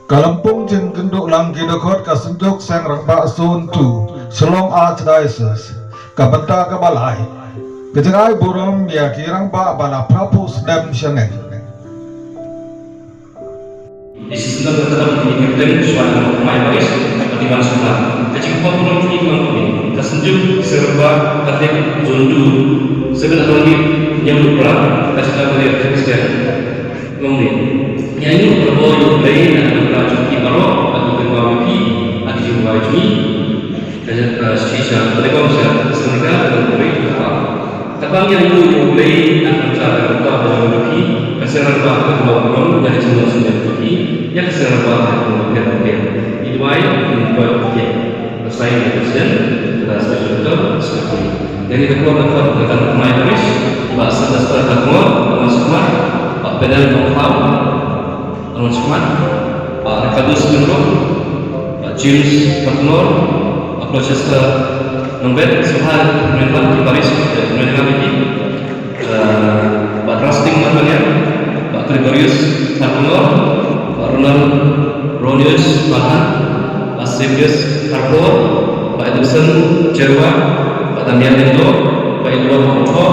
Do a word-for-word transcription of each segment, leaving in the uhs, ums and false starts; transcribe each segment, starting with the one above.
Ka lympung jingkynduh lang ki dkhot ka Synjuk Seng Rangbah Zone two, Shillong Archdiocese, ka bynta kaba lai, ka jingai burom ïa ki rangbah ba la phra phew snem shane. Di shisien ka kyrteng shuwa na Hmai Parish, ka Diwan Sukma. Ka jingkhot burom jong ngi ka long kumne: ka Synjuk Seng Rangbah Catholic Zone two, Second Assembly, Niam Upra, ka Jaka Mary Christian. Long ne. Ngi ainguh bor ïa U Blei na ka bynta jong phi baroh, bad ngi kynmaw ïa phi ha ki jingrwai jong ngi. Ka jaka shisha ka dei bam sha ka sngewthuh ka dei bam. Kaba ngi ainguh ïa U Blei na ka bynta ka bynta ba jong phi, ka Seng Rangbah ka kynmaw burom ïa ka jingmut jong phi, ïa ka Seng Rangbah ka kynmaw phi. Ngi duwai, ngi duwai ïa phi. Ka sign ka President ka Special Letter Secretary. Ïa kane ka por ka khot na ka Hmai Parish, Bah Sylvester Kharkongor, Bah Sukma, Bah Pedal Nongkhlaw, Arnold Sukma, Bah Ricardus Nongrum, Bah James Patmore, Bah Gloucester Nongbet, Sohar Menlam di Paris, eh, Menlam di, eh, Bah Rusting Marmanian, Bah Gregorius Patmore, Bah Ronald Ronius Mahan, Bah Sebius Harbour, Bah Edison Jerwa, Bah Damian Endo, Bah Edward Hongkho,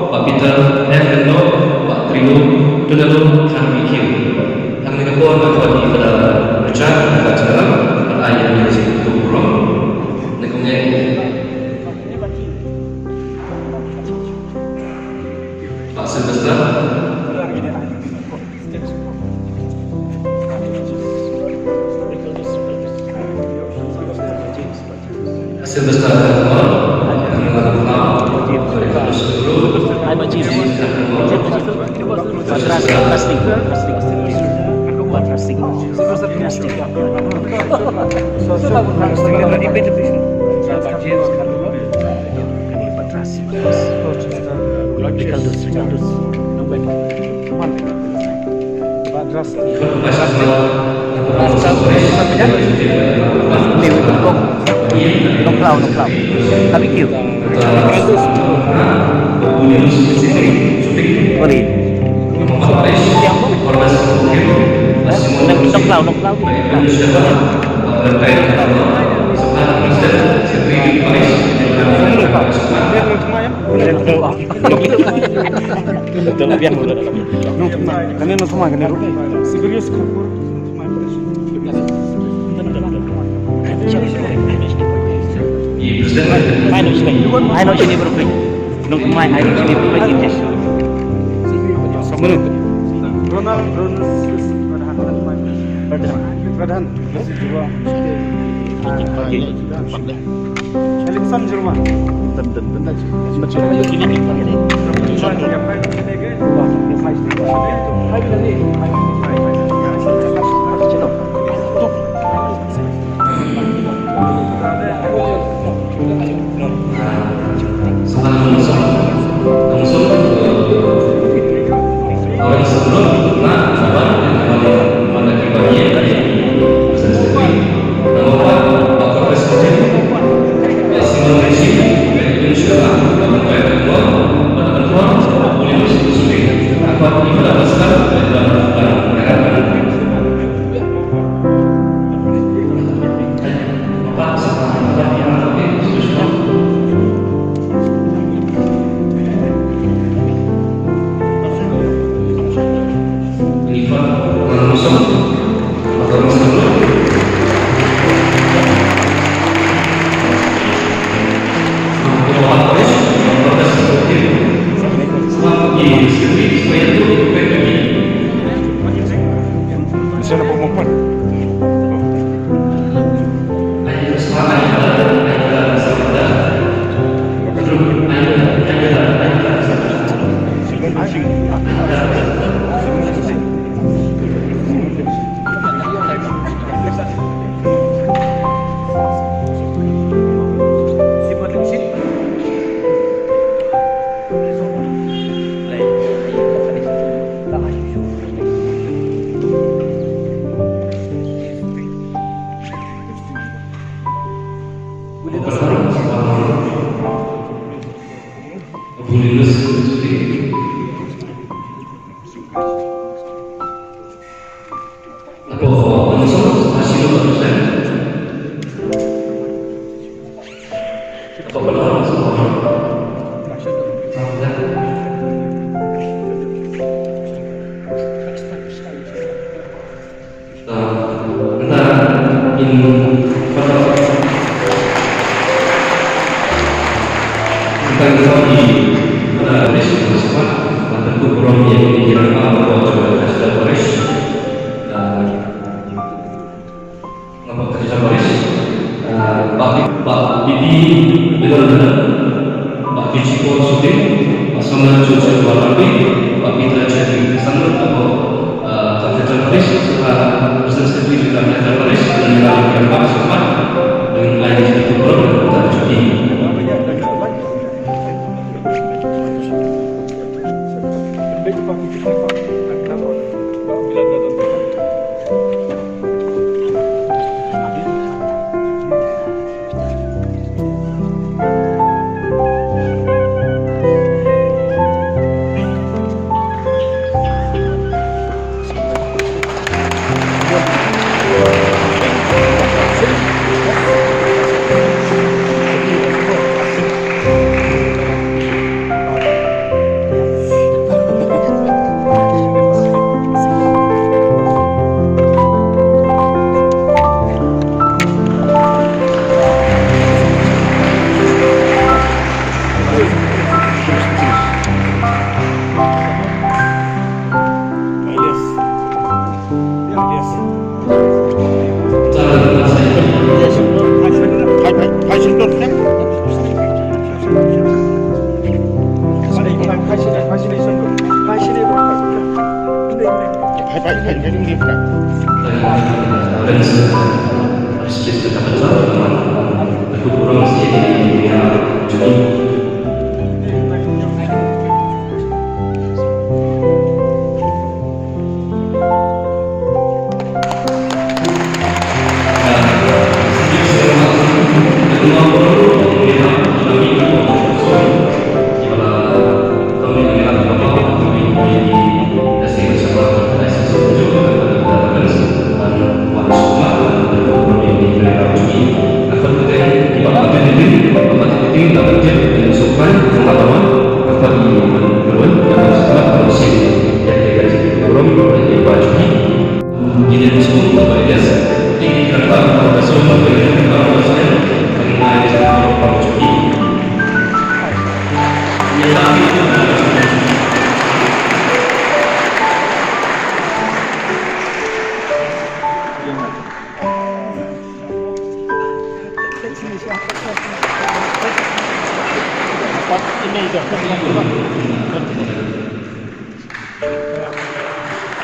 Bah Peter F Endo, Bah Trino Tunalo Khan Mikil. Hangne ka por nga khot ïa ka Richard, ka General, ka ai ïa ka jingkyrkhu burom. Ne kumne. Bah Sylvester. Sylvester Kharkongor, Kharkongor Kharkongor, Kharkongor Kharkongor. Patras, Patrasting, Patrasting, Patrasting. Patras, Patras. Ricardus, Ricardus. Nongkhlaw, Nongkhlaw. Habikiew. Sorry. Nong-, Nongkhlaw, Nongkhlaw. Nongthymmai, kane Nongthymmai, kane ruh. Siberius Kharkongor, Nongthymmai Parish. Ai Nongthymmai, ai Nongthymmai, bro. Nongthymmai, ai Nongthymmai, bro. Mano? Ronald, Ronald, Pradhan, Nongthymmai Parish. Pradhan. Pradhan. Alexander Jurwa. Tang kawei, pada parish, pada parish, pada parish, pada parish, pada parish, ah, Ngapa ka jabarish? Ah, Bah, Bah Bibi Bilal, Bah Bichi Paul Sutin, Bah Samuel Joseph Warambi, Bah Peter Chadi Sanur, Bah, ah, ka jabarish, serta President Secretary ka jabarish, dan juga Bah Syamat, dengan lain di Purok dan Kota Judi.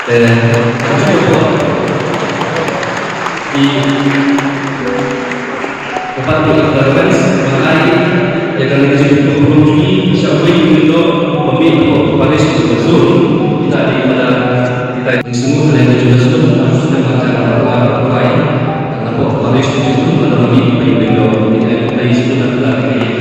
Te, i, ka pat ka reference, ba ai, ïa kane ka jingpynpaw jong ngi, sha uwei u myntoi, ba mih hapoh parish jong ka zone, kita dei pada, kita dei sngewthuh kane ka jingpynpaw jong ka zone, ba ai, hapoh parish jong ka zone, ba mih, ba mih, ba mih, ba mih, ba mih, ba mih,